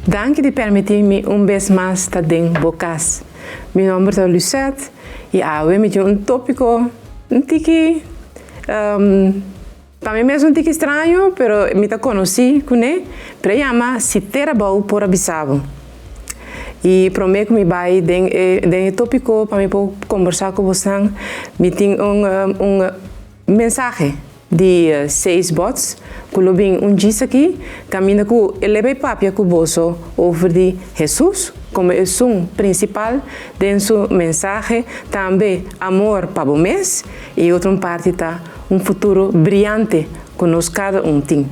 Danki di permití mi un bes mas ta den bo kas. Mi nòmber ta Lucette i awe mi tin un tópiko un tiki pa mi mes un tiki straño pero mi ta konosí kuné, pero e yama Si Tera Bou Por A Bisa Bo. I promé ku mi bai den e den e tópiko pa mi por kombersá ku bosan mi tin un un Mensahe di seis bots ku lo bin un djis aki kaminda ku e leba i papia ku boso over di Hesus komo esun prinsipal den su mensahe, tambe amor pa bo mes i otro un parti ta un futuro briante ku nos kada un tin.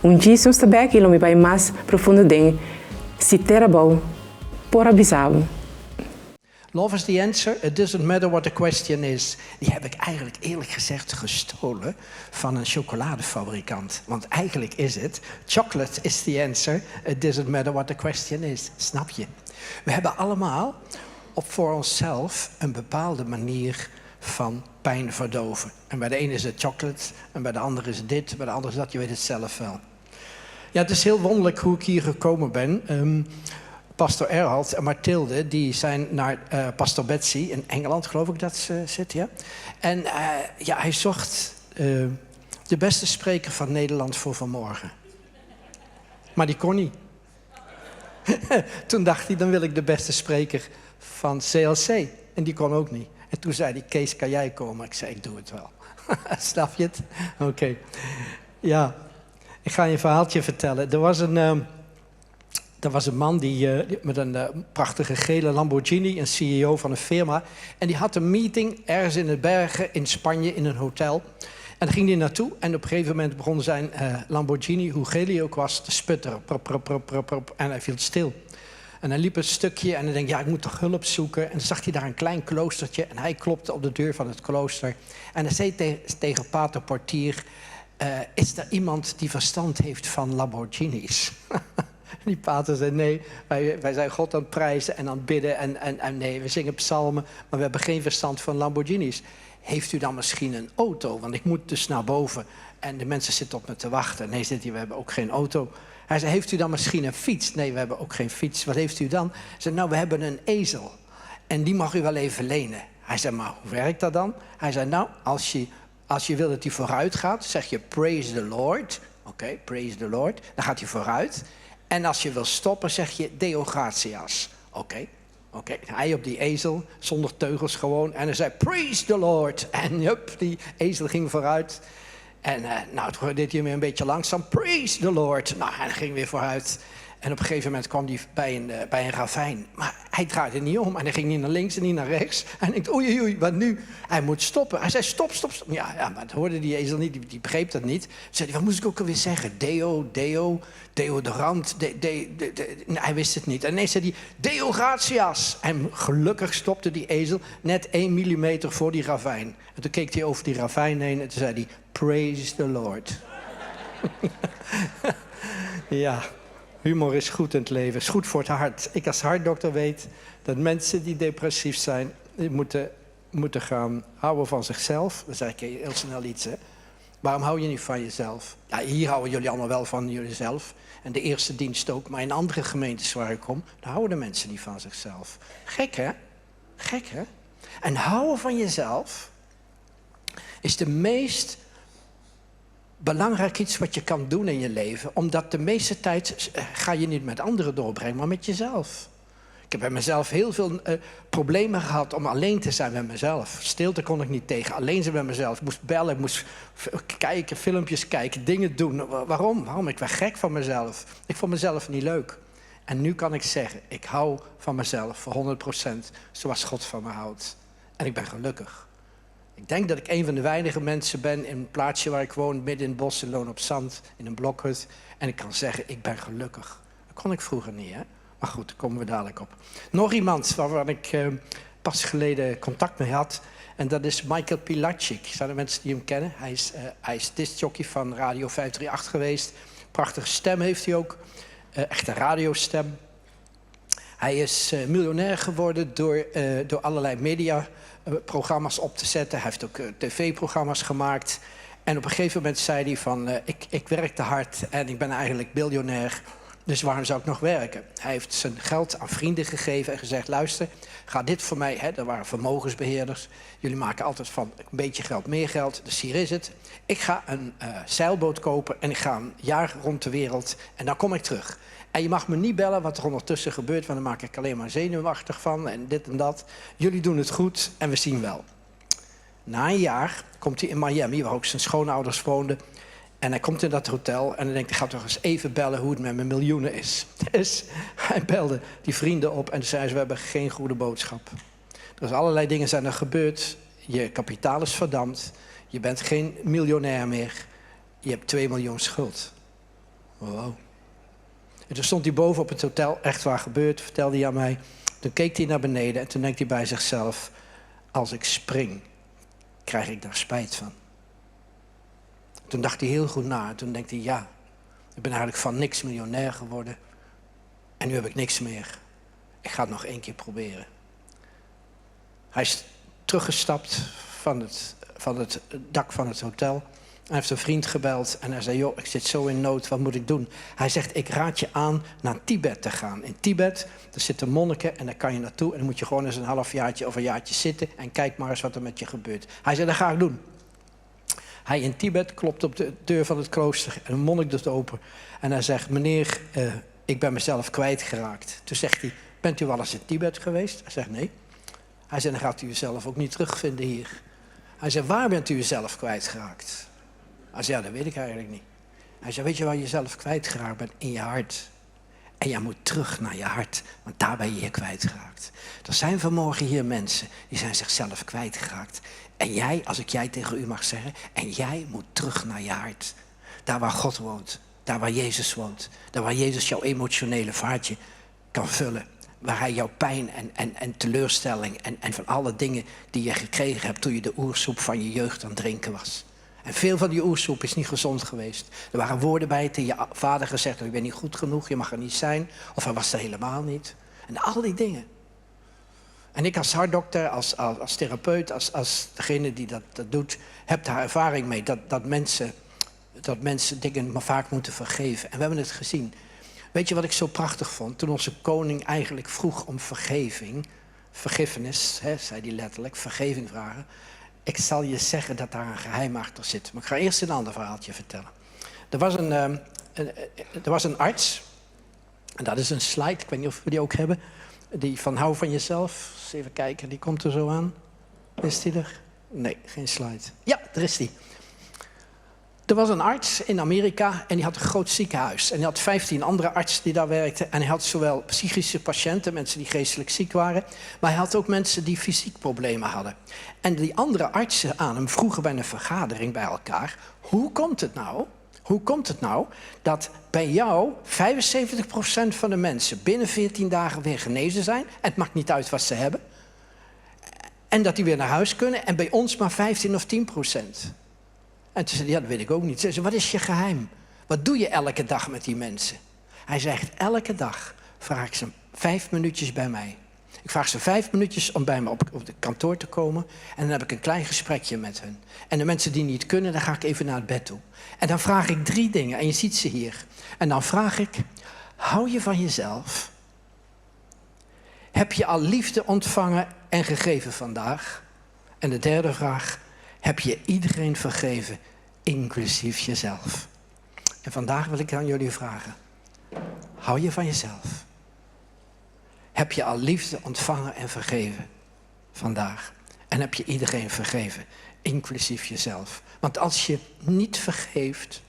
Un djis nos ta bek i lo mi bai mas profundo den si tera bou por a bisa bo. Love is the answer, it doesn't matter what the question is. Die heb ik eigenlijk eerlijk gezegd gestolen van een chocoladefabrikant. Want eigenlijk is het, chocolate is the answer, it doesn't matter what the question is. Snap je? We hebben allemaal op voor onszelf een bepaalde manier van pijn verdoven. En bij de ene is het chocolate, en bij de andere is het dit, bij de andere is dat, je weet het zelf wel. Ja, het is heel wonderlijk hoe ik hier gekomen ben. Pastor Erhard en Mathilde, die zijn naar pastor Betsy in Engeland, geloof ik dat ze zit, ja. En ja, hij zocht de beste spreker van Nederland voor vanmorgen. Maar die kon niet. Toen dacht hij, dan wil ik de beste spreker van CLC. En die kon ook niet. En toen zei hij, Kees, kan jij komen? Ik zei, ik doe het wel. Snap je het? Oké. Ja, ik ga je een verhaaltje vertellen. Er was een man die met een prachtige gele Lamborghini, een CEO van een firma. En die had een meeting ergens in de bergen in Spanje in een hotel. En daar ging hij naartoe en op een gegeven moment begon zijn Lamborghini, hoe geel hij ook was, te sputteren. Prop, prop, prop, prop, prop, en hij viel stil. En hij liep een stukje en hij denkt, ja, ik moet toch hulp zoeken. En dan zag hij daar een klein kloostertje en hij klopte op de deur van het klooster. En hij zei tegen pater Portier, is er iemand die verstand heeft van Lamborghinis? Die pater zei, nee, wij zijn God aan het prijzen en aan het bidden. En nee, we zingen psalmen, maar we hebben geen verstand van Lamborghinis. Heeft u dan misschien een auto? Want ik moet dus naar boven en de mensen zitten op me te wachten. Nee, zegt hij, we hebben ook geen auto. Hij zei, heeft u dan misschien een fiets? Nee, we hebben ook geen fiets. Wat heeft u dan? Hij zei, nou, we hebben een ezel. En die mag u wel even lenen. Hij zei, maar hoe werkt dat dan? Hij zei, nou, als je wil dat hij vooruit gaat, zeg je praise the Lord. Oké, praise the Lord. Dan gaat hij vooruit. En als je wil stoppen, zeg je Deo gratias. Oké. Hij op die ezel, zonder teugels gewoon. En hij zei, praise the Lord. En hup, die ezel ging vooruit. En nou, toen deed hij weer een beetje langzaam. Praise the Lord. Nou, hij ging weer vooruit. En op een gegeven moment kwam hij bij een ravijn. Maar hij draaide niet om. En hij ging niet naar links en niet naar rechts. En ik dacht, oei, oei, wat nu? Hij moet stoppen. Hij zei, stop, stop, stop. Ja, maar dat hoorde die ezel niet. Die begreep dat niet. Toen zei hij, wat moest ik ook alweer zeggen? Deo, deo, deodorant. De, de, de, de. Nee, hij wist het niet. En ineens zei hij, Deo gratias. En gelukkig stopte die ezel net 1 millimeter voor die ravijn. En toen keek hij over die ravijn heen en toen zei hij, praise the Lord. Ja, humor is goed in het leven, is goed voor het hart. Ik als hartdokter weet dat mensen die depressief zijn, die moeten gaan houden van zichzelf. Dat is eigenlijk heel snel iets, hè. Waarom hou je niet van jezelf? Ja, hier houden jullie allemaal wel van jezelf. En de eerste dienst ook. Maar in andere gemeentes waar ik kom, daar houden de mensen niet van zichzelf. Gek, hè? Gek, hè? En houden van jezelf is de meest belangrijk iets wat je kan doen in je leven. Omdat de meeste tijd ga je niet met anderen doorbrengen, maar met jezelf. Ik heb bij mezelf heel veel problemen gehad om alleen te zijn met mezelf. Stilte kon ik niet tegen, alleen zijn met mezelf. Ik moest bellen, ik moest kijken, filmpjes kijken, dingen doen. Waarom? Waarom? Ik werd gek van mezelf. Ik vond mezelf niet leuk. En nu kan ik zeggen, ik hou van mezelf voor 100% zoals God van me houdt. En ik ben gelukkig. Ik denk dat ik een van de weinige mensen ben in een plaatsje waar ik woon, midden in het bos in Loon op Zand, in een blokhut. En ik kan zeggen, ik ben gelukkig. Dat kon ik vroeger niet, hè? Maar goed, daar komen we dadelijk op. Nog iemand waarvan ik pas geleden contact mee had. En dat is Michael Pilarczyk. Zijn er mensen die hem kennen? Hij is discjockey van Radio 538 geweest. Prachtige stem heeft hij ook. Echte radiostem. Hij is miljonair geworden door allerlei mediaprogramma's op te zetten. Hij heeft ook tv-programma's gemaakt. En op een gegeven moment zei hij van, ik werk te hard en ik ben eigenlijk biljonair. Dus waarom zou ik nog werken? Hij heeft zijn geld aan vrienden gegeven en gezegd: luister, ga dit voor mij. Hè, dat waren vermogensbeheerders. Jullie maken altijd van een beetje geld meer geld. Dus hier is het. Ik ga een zeilboot kopen en ik ga een jaar rond de wereld. En dan kom ik terug. En je mag me niet bellen wat er ondertussen gebeurt, want dan maak ik alleen maar zenuwachtig van en dit en dat. Jullie doen het goed en we zien wel. Na een jaar komt hij in Miami, waar ook zijn schoonouders woonden. En hij komt in dat hotel en hij denkt, ik ga toch eens even bellen hoe het met mijn miljoenen is. Dus hij belde die vrienden op en zei ze, we hebben geen goede boodschap. Er is allerlei dingen zijn er gebeurd. Je kapitaal is verdampt. Je bent geen miljonair meer. Je hebt 2 miljoen schuld. Wow. En toen stond hij boven op het hotel, echt waar gebeurd, vertelde hij aan mij. Toen keek hij naar beneden en toen denkt hij bij zichzelf, als ik spring, krijg ik daar spijt van. Toen dacht hij heel goed na en toen denkt hij, ja, ik ben eigenlijk van niks miljonair geworden. En nu heb ik niks meer. Ik ga het nog 1 keer proberen. Hij is teruggestapt van het dak van het hotel. Hij heeft een vriend gebeld en hij zei, joh, ik zit zo in nood, wat moet ik doen? Hij zegt, ik raad je aan naar Tibet te gaan. In Tibet, daar zitten monniken en daar kan je naartoe. En dan moet je gewoon eens een halfjaartje of een jaartje zitten en kijk maar eens wat er met je gebeurt. Hij zei, dat ga ik doen. Hij in Tibet klopt op de deur van het klooster en een monnik doet open. En hij zegt, meneer, ik ben mezelf kwijtgeraakt. Toen zegt hij, bent u wel eens in Tibet geweest? Hij zegt, nee. Hij zei, dan gaat u uzelf ook niet terugvinden hier. Hij zei, waar bent u uzelf kwijtgeraakt? Hij zei, ja, dat weet ik eigenlijk niet. Hij zei, weet je waar je jezelf kwijtgeraakt bent? In je hart. En jij moet terug naar je hart, want daar ben je je kwijtgeraakt. Er zijn vanmorgen hier mensen die zijn zichzelf kwijtgeraakt. En jij, als ik jij tegen u mag zeggen, en jij moet terug naar je hart. Daar waar God woont, daar waar Jezus woont. Daar waar Jezus jouw emotionele vaartje kan vullen. Waar hij jouw pijn en teleurstelling en van alle dingen die je gekregen hebt toen je de oersoep van je jeugd aan het drinken was. En veel van die oersoep is niet gezond geweest. Er waren woorden bij tegen je vader gezegd, je bent niet goed genoeg, je mag er niet zijn. Of hij was er helemaal niet. En al die dingen. En ik als hartdokter, als therapeut, als degene die dat doet, heb daar ervaring mee. Dat mensen dingen maar vaak moeten vergeven. En we hebben het gezien. Weet je wat ik zo prachtig vond? Toen onze koning eigenlijk vroeg om vergeving, vergiffenis, hè, zei hij letterlijk, vergeving vragen. Ik zal je zeggen dat daar een geheim achter zit. Maar ik ga eerst een ander verhaaltje vertellen. Er was een arts. En dat is een slide, ik weet niet of we die ook hebben. Die van hou van jezelf. Eens even kijken, die komt er zo aan. Is die er? Nee, geen slide. Ja, daar is die. Er was een arts in Amerika en die had een groot ziekenhuis. En die had 15 andere artsen die daar werkten. En hij had zowel psychische patiënten, mensen die geestelijk ziek waren, maar hij had ook mensen die fysiek problemen hadden. En die andere artsen aan hem vroegen bij een vergadering bij elkaar, hoe komt het nou? Hoe komt het nou dat bij jou 75% van de mensen binnen 14 dagen weer genezen zijn? En het maakt niet uit wat ze hebben. En dat die weer naar huis kunnen en bij ons maar 15 of 10%. En toen zei hij, ja, dat weet ik ook niet. Ze zei, wat is je geheim? Wat doe je elke dag met die mensen? Hij zegt, elke dag vraag ik ze 5 minuutjes bij mij. Ik vraag ze 5 minuutjes om bij me op het kantoor te komen. En dan heb ik een klein gesprekje met hun. En de mensen die niet kunnen, dan ga ik even naar het bed toe. En dan vraag ik 3 dingen. En je ziet ze hier. En dan vraag ik, hou je van jezelf? Heb je al liefde ontvangen en gegeven vandaag? En de derde vraag, heb je iedereen vergeven, inclusief jezelf? En vandaag wil ik aan jullie vragen, hou je van jezelf? Heb je al liefde ontvangen en vergeven vandaag? En heb je iedereen vergeven, inclusief jezelf? Want als je niet vergeeft,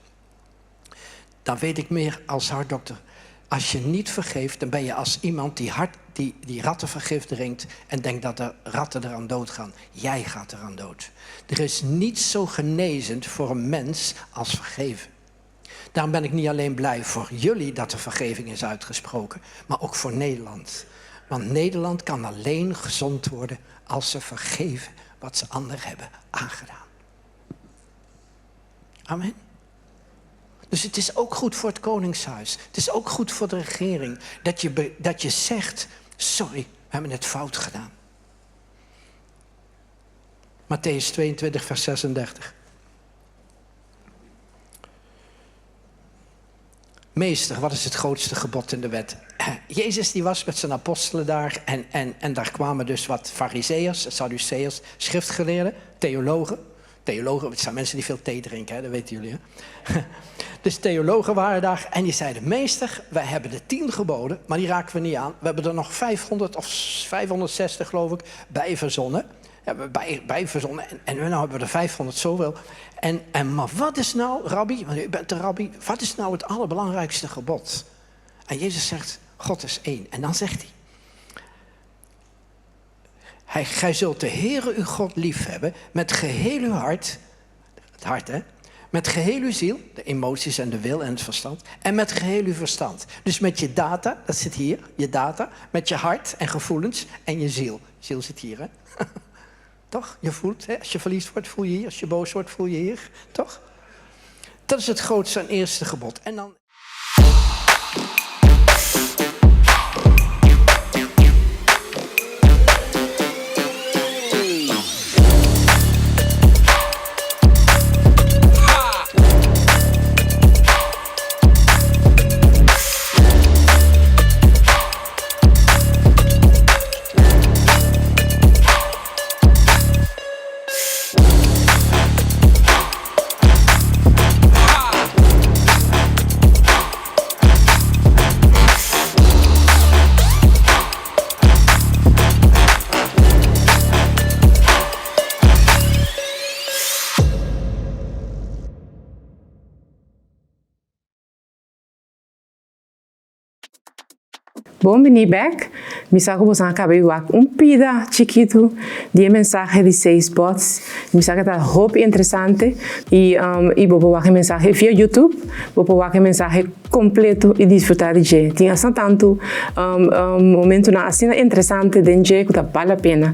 dan weet ik meer als hartdokter. Als je niet vergeeft, dan ben je als iemand die rattenvergif drinkt en denkt dat de ratten eraan doodgaan. Jij gaat eraan dood. Er is niets zo genezend voor een mens als vergeven. Daarom ben ik niet alleen blij voor jullie dat de vergeving is uitgesproken, maar ook voor Nederland. Want Nederland kan alleen gezond worden als ze vergeven wat ze anderen hebben aangedaan. Amen. Dus het is ook goed voor het Koningshuis. Het is ook goed voor de regering. Dat je zegt, sorry, we hebben het fout gedaan. Mattheüs 22, vers 36. Meester, wat is het grootste gebod in de wet? Jezus die was met zijn apostelen daar en, en, en daar kwamen dus wat fariseërs, sadduceërs, schriftgeleerden, theologen. Theologen, het zijn mensen die veel thee drinken, hè, dat weten jullie. Hè? Dus theologen waren daar en die zeiden: Meester, wij hebben de tien geboden, maar die raken we niet aan. We hebben er nog 500 of 560, geloof ik, bij verzonnen. Hebben bij, bij verzonnen en, en nu hebben we er 500 zoveel. En, en, maar wat is nou, rabbi, want u bent de rabbi, wat is nou het allerbelangrijkste gebod? En Jezus zegt: God is één. En dan zegt hij: hij gij zult de Heere uw God liefhebben met geheel uw hart, het hart hè, met geheel uw ziel, de emoties en de wil en het verstand, en met geheel uw verstand. Dus met je data, dat zit hier, je data, met je hart en gevoelens en je ziel. Ziel zit hier hè. Toch? Je voelt, hè? als je verliefd wordt, voel je hier. Als je boos wordt, voel je hier. Toch? Dat is het grootste en eerste gebod. En dan. Bon bini bek. Mi sa ku boso a kaba di wak un pida chikitu di e mensahe di seis bots. Mi sa ku ta hopi interesante i i bo por wak e mensahe via YouTube. Bo por wak e mensahe kompleto i disfrutá di dje. Tin asina tantu momentunan asina interesante den dje ku ta bal la pena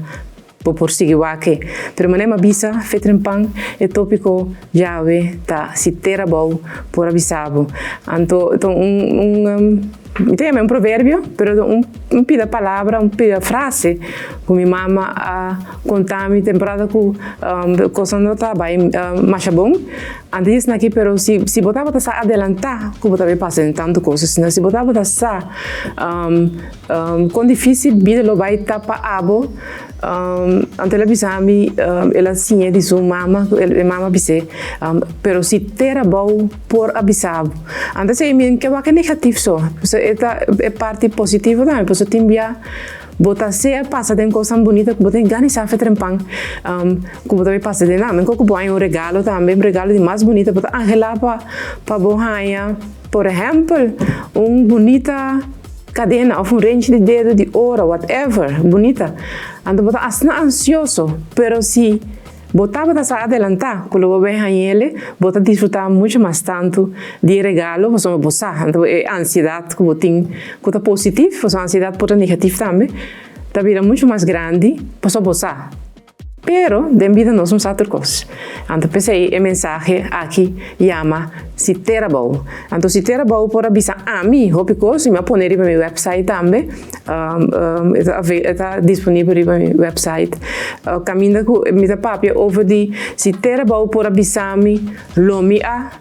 Bo por sigui wak e. Pero manera mi a bisa, fe trempan, e tópiko djawe ta si tera bou por a bisa bo. Anto ta un un mi ta yama un proverbio, pero ta un un pida palabra, un pida frase ku mi mama a konta mi temporada ku kosnan no ta bai masha bon. Antes di esaki, pero si si bo tabata sa adelantá ku bo ta bai pasa den tantu kos asina, si bo tabata sa kon difísil bida lo bai ta pa abo, anto el a bisa mi, el a siña di su mama, e mama a bis'é, pero si tera abou por a bisa bo. Anto esei mi ke wak e negatif so, pasobra e ta e parti positivo tambe, pasobra tin bia Bo ta sea pasa den kosnan bunita ku bo tin gana di sa fetrempan ku bo ta bai pasa den nan. Menko ku bo haña un regalo tambe, un regalo di mas bunita bo ta anhelá pa pa bo haña, por ehèmpel, un bunita kadena òf un renchi di dedo di oro, whatever, bunita. Anto bo ta asina ansioso, pero si Bo tabata sa adelantá ku lo bo bai hañ'ele, bo ta disfrutá muchu mas tantu di e regalo pasobra bo sa. Anto e ansiedat ku bo tin ku ta positif, pasobra ansiedat por ta negatif tambe, ta bira muchu mas grandi pasobra bo sa. Pero den bida nos no sa tur kos. Anto p'esei e mensahe aki yama Si Tera Bou. Anto Si Tera Bou por a bisa ami hopi kos i mi a pone riba mi website tambe. E ta disponibel riba mi website. Kaminda ku mi ta papia over di si tera bou por a bisa mi lo mi a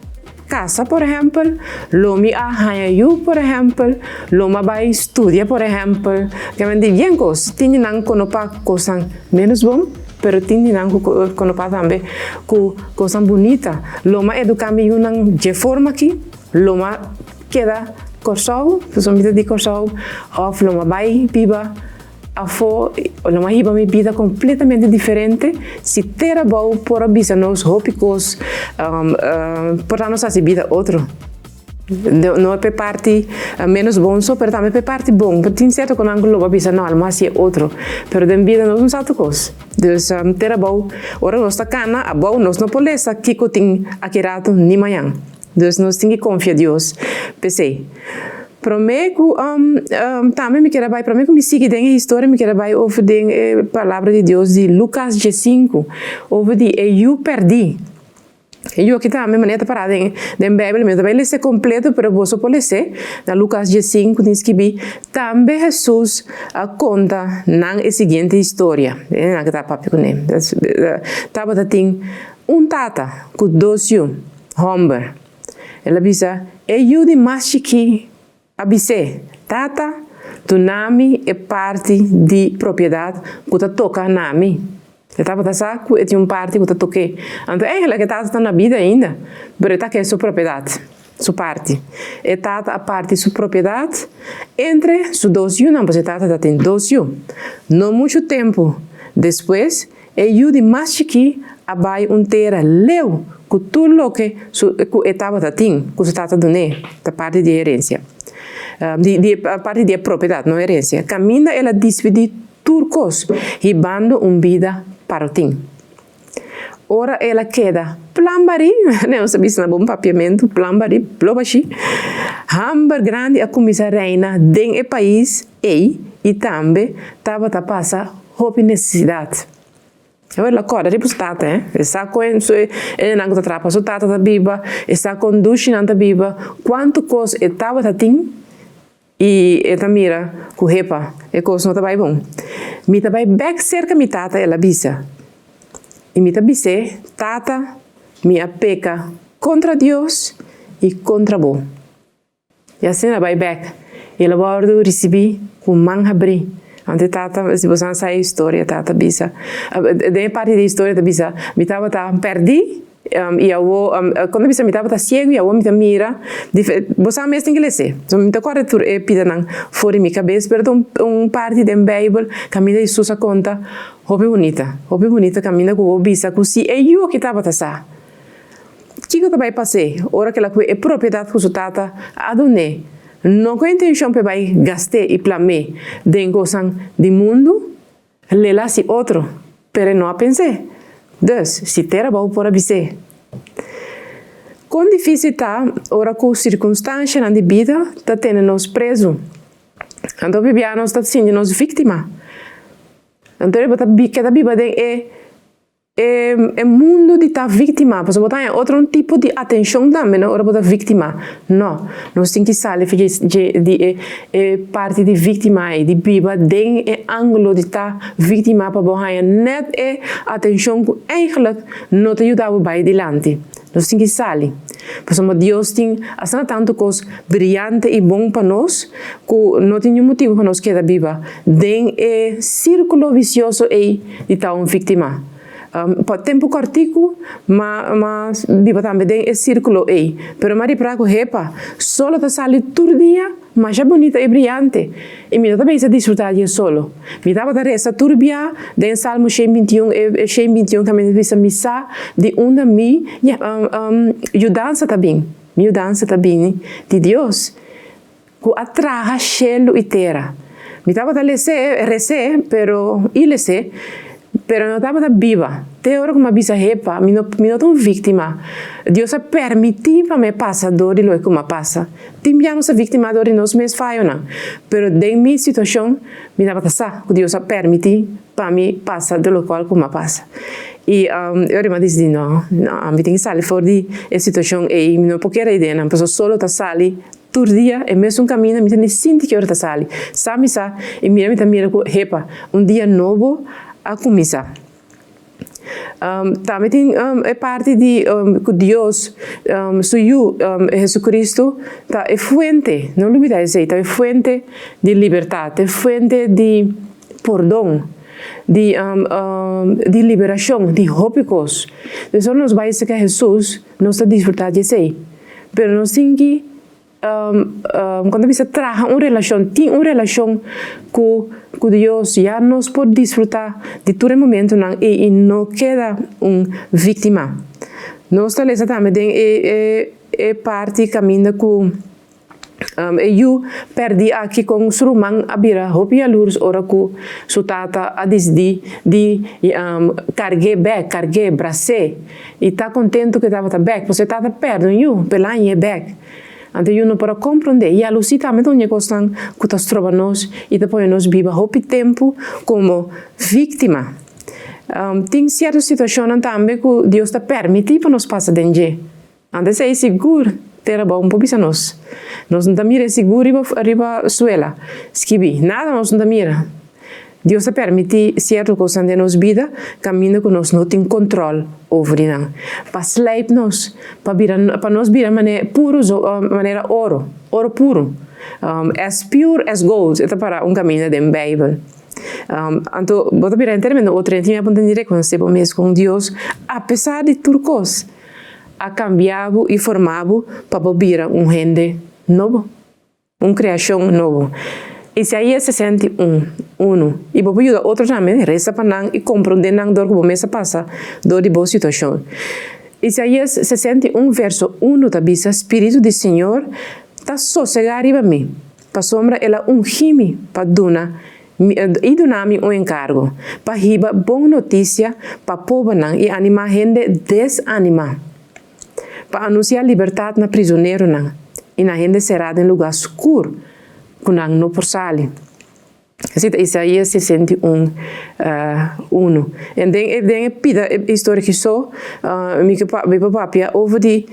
kasa por ehèmpel, lo mi a haña yu por ehèmpel, lo mi a bai studia por ehèmpel. Kiamen di bien kos. Tin di nan ku no pa kosnan ménos bon, pero tin di nan ku no pa tambe ku kosnan bunita. Lo mi a eduká mi yunan dje forma aki, lo mi a keda Kòrsou, pasobra mi ta di Kòrsou, òf lo mi a bai biba afó, lo mi a hiba mi bida kompletamente diferente. Si tera abou por a bisa nos hopi kos, por ta nos hasi bida otro. No pa e parti ménos bon so, pero tambe pa e parti bon. Por tin sierto ku nan lo a bisa, no, lo mi hasi e otro. Pero den bida nos no sa tur kos. Dus tera abou, ora nos ta kana abou, nos no por lesa kiko tin aki rato ni mañan. Dus nos tin ki konfia Dios p'esei. Promé ku tambe mi kier a bai, promé ku mi sigui den e historia mi kier a bai over den e palabra di Dios di Lukas diesinku, over di e yu pèrdí. E yu aki tambe manera ta pará den den Beibel, mi no ta bai les'é kompleto pero boso por les'é na Lukas diesinku tin skibí, Tambe Hesus a konta nan e siguiente historia, e nan ke ta papia kuné, Tabata tin un tata ku dos yu. Hòmber. El a bisa, E yu di mas chikí a bis'é, Tata, duna mi e parti di propiedat ku ta toka na mi. E tabata sa ku e tin un parti ku ta tok'é. Anto eigenlijk e tata ta na bida ainda, pero e ta ke su propiedat, su parti. E tata a parti su propiedat entre su dos yunan, pasobra e tata ta tin dos yu. No muchu tempu despues, E yu di mas chikí a bai un tera leu ku tur loke su ku e tabata tin, ku su tata dun'é, ta parti di e herensia, di di e parti di e propiedat, no herensia. Kaminda el a dispidí tur kos, hibando un bida parotin. Ora el a keda plan barí, nos ta bisa na bon papiamentu, plan barí, blo bashí, hamber grandi a kuminsá reina den e pais ei i tambe tabata pasa Hopi nesesidat. Awor el a kòrda riba su tata, eh. E sa kon su hendenan ku ta traha pa su tata ta biba, e sa kon dushi nan ta biba, kuantu kos e tabata tin i e ta mira ku hepa e kos no ta bai bon. Mi ta bai bèk serka mi tata, el a bisa. I mi ta bis'é, Tata, mi a peka kontra Dios i kontra bo. I asina bai bek, i el a wòrdu risibí ku man habrí. Anto e tata, si boso a sa e historia, tata bisa, den e parti di e historia ta bisa, Mi tabata pèrdí, i awor, kon ta bisa, mi tabata siegu i awor mi ta mira. Bo sa mes tin ke les'é. So mi ta kòrda tur e pidanan for di mi kabes, pero ta un parti den Beibel kaminda Hesus a konta hopi bunita, hopi bunita kaminda ku bo bisa ku si e yu aki tabata sa. Kiko ta bai pas'é ora ku el a kue e propiedat ku su tata a dun'é, no ku e intenshon p'e bai gast'é i plam'é den kosnan di mundu? L'el a hasi otro, pero e no a pens'é. Dus, si tera abou por a bis'é. Kon difísil ta ora ku sirkunstanshanan di bida ta tene nos prezu. Anto bibia nos ta sinti nos víktima. Anto bo ta keda biba den e E mundu di ta víktima, pasobra bo ta haña otro un tipo di atenshon tambe no ora bo ta víktima. No, nos tin ki sali for dje di e e parti di víktima ei, di biba den e ángulo di ta víktima pa bo haña nèt e atenshon ku eigentlik no ta yuda bo bai dilanti. Nos tin ki sali, pasobra Dios tin asina tantu kos briyante i bon pa nos ku no tin niun motibu pa nos keda biba den e sírkulo visioso ei di ta un víktima. Pa tempu kòrtiku m'a m'a biba tambe den e sírkulo ei, pero m'a ripará ku hepa, solo ta sali tur dia masha bunita i briyante, i mi no ta bisa disfrutá di e solo. Mi tabata resa tur bia den Salmo 121, e 121 kaminda ta bisa, Mi sa di unda mi yudansa ta bin. Mi yudansa ta bini di Dios, ku a traha shelu i tera. Mi tabata les'é, res'é, pero i les'é, pero no tabata biba. Te ora ku mi a bisa, Hepa, mi no, mi no ta un víktima. Dios a permití pa mi pasa dor di loke ku mi a pasa. Tin bia nos ta víktima dor di nos mes fayonan, pero den mi situashon mi tabata sa ku Dios a permití pa mi pasa dor lokual ku mi a pasa. I e ora mi a disidí, No, no, mi tin ki sali for di e situashon ei, mi no por kere ei den nan, pasobra solo ta sali tur dia e mesun kaminda, mi ta ni sinti ki ora ta sali. Sa mi sa, i mira mi ta mira ku, hepa, un dia nobo a kuminsá. Tambe tin e parti di ku Dios su Yu, Jesucristo, ta e fuente, no lubida esei, ta e fuente di libertat, e fuente di pordon, di di liberashon, di hopi kos. Dus ora nos bai serka Hesus, nos ta disfruta di esei. Pero nos tin ki Kon ta bisa traha un relashon, tin un relashon ku ku Dios, ya nos por disfrutá di tur e momentunan ei i no keda un víktima. Nos ta lesa tambe den e e e parti kaminda ku e yu pèrdí aki kon su ruman a bira hopi yalurs ora ku su tata a disidí di karg'é bèk, karg'é, bras'é i ta kontentu ku e tabata bèk, pasobra e tata pèrdè un yu, pero el a hañ'é bèk. Anto yu no por a komprondé. Yalusí tambe ta un di e kosnan ku ta stroba nos i ta pone nos biba hopi tempu komo víktima. Tin sierto situashonnan tambe ku Dios ta permití pa nos pasa den dje. Anto esei sigur tera bon por bisa nos. Nos no ta mira e sigur riba riba suela skibí. Nada nos no ta mira. Dios ta permití sierto kosnan den nos bida kaminda ku nos no tin kontròl over di nan, pa slijp nos, pa bira, pa nos bira manera puru manera oro, oro puru, as pure as gold, e ta para un kaminda den Beibel. Anto bo ta bira henter mende otro hende tin apunta di rekonosé bo mes kon Dios, apesar di tur kos, a kambia bo i forma bo pa bo bira un hende nobo. Un kreashon nobo. Isaías 61, unu. I bo por yuda otro tambe, resa pa nan i komprondé nan dor ku bo mes a pasa dor di bo situashon. Isaías 61 verso unu ta bisa, Spiritu di Señor ta sosegá riba mi, pasobra El a ungí mi pa duna mi i duna mi un enkargo, pa hiba bon notisia pa pobernan i animá hende desanimá. Pa anunsiá libertat na prizoneronan i na hende será den lugá skur ku nan no por sali. Esei ta Isaías 61, unu. En den e den e pida e historia aki so, mi ke mi por papia over di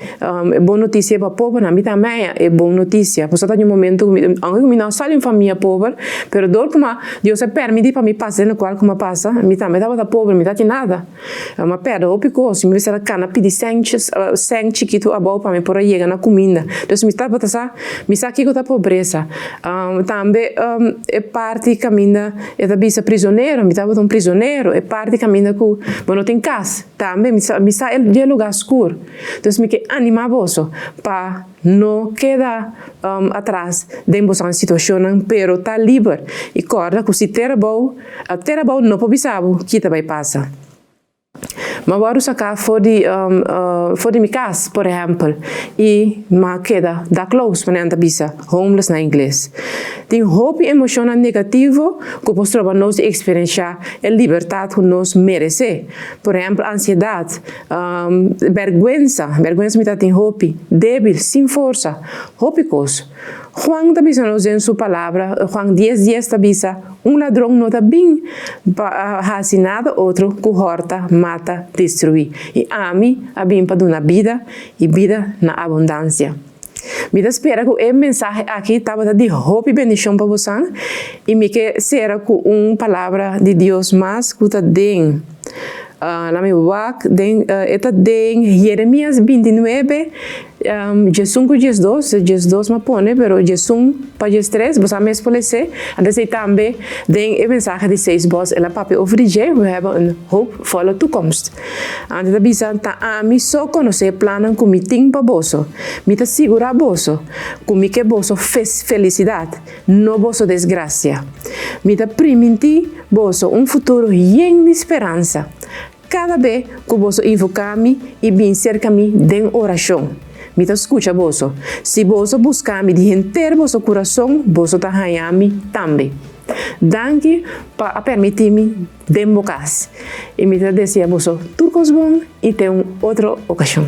e bon notisia pa pobernan. Mi tambe haña e bon notisia. Pasobra ta un momento ku mi, aunke ku mi no a sali un famia pober, pero dor ku Dios a permití pa mi pasa den lokual ku mi a pasa, mi tambe tabata pober, mi tatin nada. Mi a perde hopi kos, mi mester a kana pidi sèntjes, sènt chikitu abou pa mi por a yega na kuminda. Dus mi tabata sa, mi sa kiko ta pobresa. Tambe e parti kaminda e ta bisa prizonero, mi tabata un prizonero, e parti kaminda ku bo no tin kas, tambe mi sa, mi sa e lugá skur. Dus mi ke animá boso pa No keda atras den bosan situacionnan, pero ta liber y corda cu si tera bou, tera bou no por bisa bo ki ta bay pasa. M'a wordo saca for di for di mi cas, por ehempel, y m'a keda dakloos, manera nan ta bisa, homeless na ingles. Tin hopi emocionnan negativo cu por stroba nos di experiencia e libertad cu nos merece. Por ehempel, ansiedad, Bèrgwensa, bèrgwensa mi ta tin hopi, débil, sin forsa, hopi kos. Juan ta bisa nos den su palabra, Juan dies dies ta bisa, Un ladron no ta bin pa hasi nada otro ku hòrta, mata, destruí. I ami a bin pa duna bida, i bida na abundansia. Mi ta spera ku e mensahe aki tabata di hopi bendishon pa bosan, i mi ke sera ku un palabra di Dios mas ku ta den Na mi wak den e ta den Jeremias 29, 11 ku 12, 12 m'a pone, pero 11 pa 13, bo sa mes por les'é. Antes ei tambe den e mensahe di seis bos el a papia over di dje, We hebben een hoopvolle toekomst. Antes ta bisa, Ta ami so konosé e plannan ku mi tin pa boso. Mi ta sigurá boso ku mi ke boso felisidat, no boso desgrasia. Mi ta primintí boso un futuro yen di speransa kada be ku boso invoká mi i bin serka mi den orashon. Mi ta skucha boso. Si boso buska mi di henter boso kurason, boso ta haña mi tambe. Danki pa a permití mi den bo kas. I mi ta desea boso tur kos bon i te un otro okashon.